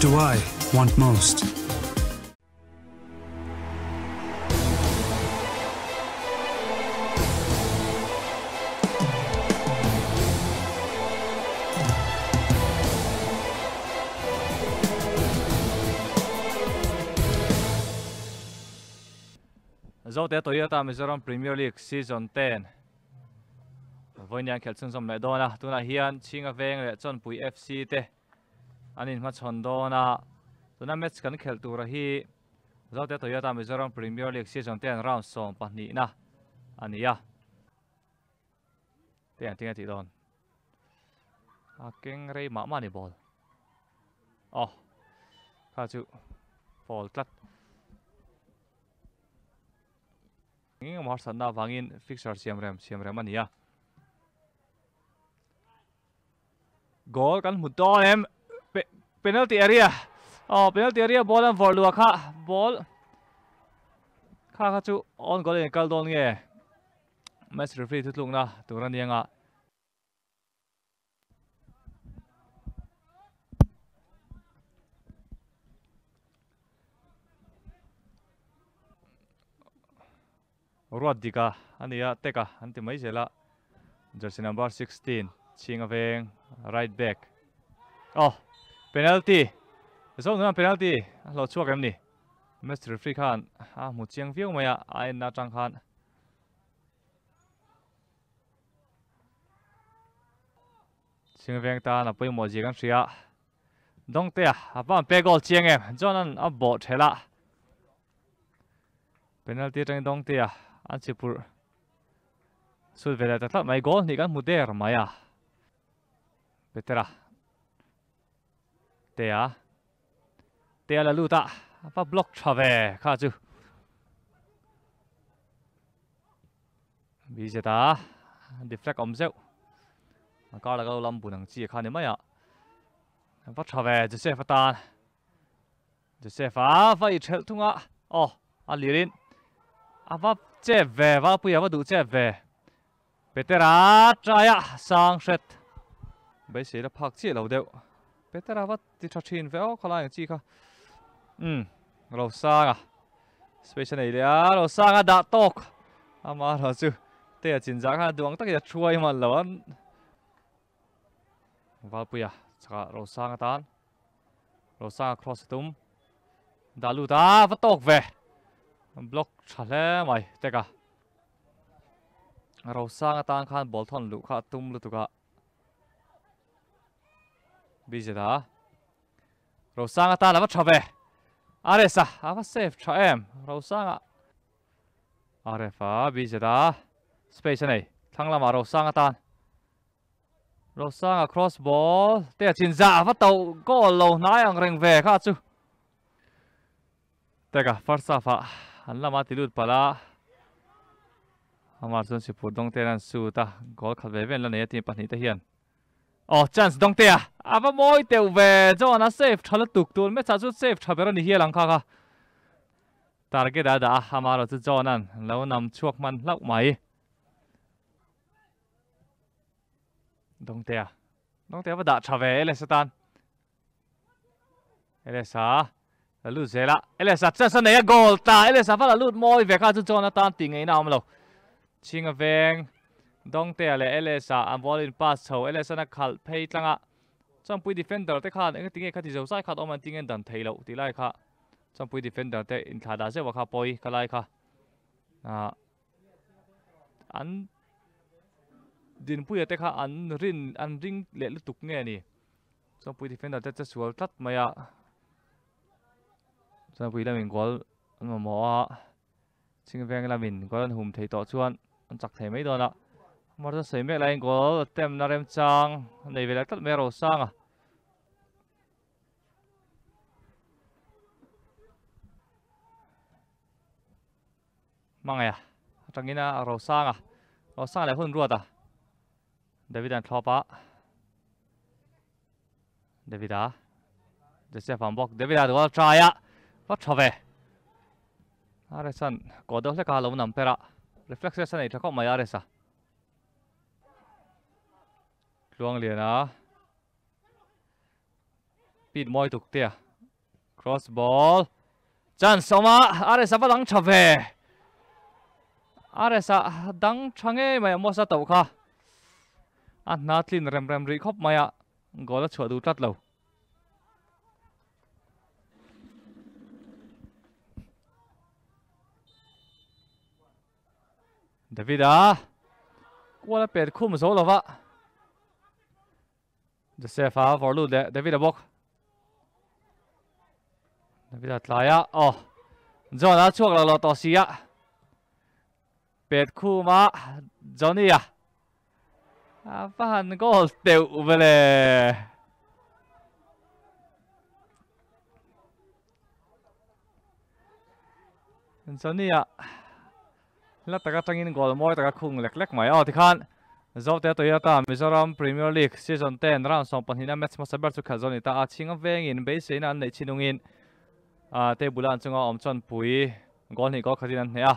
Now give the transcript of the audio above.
do I want most? Zote Toyota Mizoram Premier League Season 10 Vawiin khelh chhunzawm leh dawn a, tunah hian Chhinga Veng leh Chawnpui FC te an inhmachhawn dawn a, tuna match kan khelh tura hi Zote Toyota Mizoram Premier League Season 10 round 12na a ni a. Te ang tinge tih dawn. A keng rei mah mah ni ball. Oh, kha chu fall tlat. Eng emaw harsatna avangin fixture siam rem siam rem a ni a. Goal kan hmu dawn em? Pe penalty area. Oh, penalty area ball an vawrh luah kha. Ball kha kha chu on goal in kal dawn nge. Match referee thu tlukna tur a ni anga. Ruat dika a ni a, teka an ti mai zel a, jersey number 16 chhinga veng right back. Oh, penalty! Zo nuna penalty a hlawh chhuak em ni? Match referee khan a hmu chiang viau mai a, a enna atang khan. Chhinga veng tan a pawimawh zia kan hria. Dawngtea a van pe goal chiang em? John an a bawh thel a. Penalty atangin Dawngtea an chi purh sut ve leh ta tlat mai. Goal hnih kan hmu der mai a. Petera Tea Tea la lut a. A va block tha ve kha chu. BZ a deflect awm zeuh. A kar laka lo lam bun ang chi kha ni mai a. Va tha ve Joseph atan. Joseph a va i thelh thung a. Oh, a lirin. A va chep ve, va pui a va duh chep ve. Petera try a sang hret. Beisei la phak chiah lo deuh. Petera va ti tha thin ve aw khalai ang chi kha. Um, ro sang a. Space a nei leh a, ro sang a dah tawk. Ama ro chu te a chin zah khan a duh ang takin a thuai hman lo a. Valpuia chakah ro sang atan. Ro sang a cross a tum. Dah lut a, va tawk ve. Block tha hle mai teka. Ro sang atan khan ball thawn luh kha a tum lutuk a. BZ a. Rosanga tan a va tha ve. RS a a va save tha em. Rosanga RF a BZ a space a nei. Thlang lamah Rosanga tan. Rosanga cross ball te a chin za a va to goal lo hnai ang reng ve kha chu. Teka first half ah an lama ti lut palh a. Amar chuan Sipur dawng ten an shoot a, goal khat ve ve an la nei a team pahnih te hian. Aw chance dawng te a, a va mawi teuh ve John a save tha lutuk tur match ah chuan save tha ber a ni hial ang kha kha. Target a dah a, amaherawh chu John an lo nam chhuak hman hlauh mai. Dawng te a, dawng te a va dah tha ve LS atan. LSA la lut zel a, LSA chance a nei a goal ta, LSA va la lut mawi ve kha chu John atan tih ngaihna a awm lo. Chhinga veng Dawngtea leh LSA an ball in pass chho, LSA na khalh phei tlang a, Champui defender te khan engati nge khati zo zai khat awm an ti ngen dan thei loh tih lai kha Champui defender te inthlah dah zeuh a kha pawi ka lai kha ah an dinpuia te kha an rin an ring leh lutuk nge ni. Chawngpui defender te che sual tlat mai a. Chawngpui lamin goal an mamawh a. Chhingveng lamin goal an hum thei tawh chuan an chak thei mai dawn a. Martin sawi mek laiin goal attempt na remchang a nei ve leh tlat mai a Rosanga. Hmangaih a atangin a Rosanga. Rosanga leh hun ruat a. David an thlawp a. David a. Joseph an bawk. David a dual try a. Va tha ve. Aresan ko deuh hlek a lo nam per a. Reflexes a nei tha khawp mai Aresa. Tluang lian a. Pit mawi tuk te a. Cross ball. Chance awm a, Ares a va dang tha ve. Ares a dang tha ngei mai a Mosa tauh kha. A hna tlin rem rem rih khawp mai a, goal a chhuah duh tlat lo. Davida kual a pet khum zo lova. Joseph a vawr lut leh Davida bawk. Davida tlaia aw John a chhuak lo lo tawh si a. Pet khuma Johnny a a va han goal teuh vele. Johnny a hla taka tangin goal mawi taka khung lek lek mai. Aw tikhan Zote Toyota Mizoram Premier League season 10 round 12 na match hmasa ber chu khelh zawh a ni ta a. Chhinga vengin beiseina an neih chinungin table-a an chunga awm chuan pui goal hnih goal khatin an hneh a.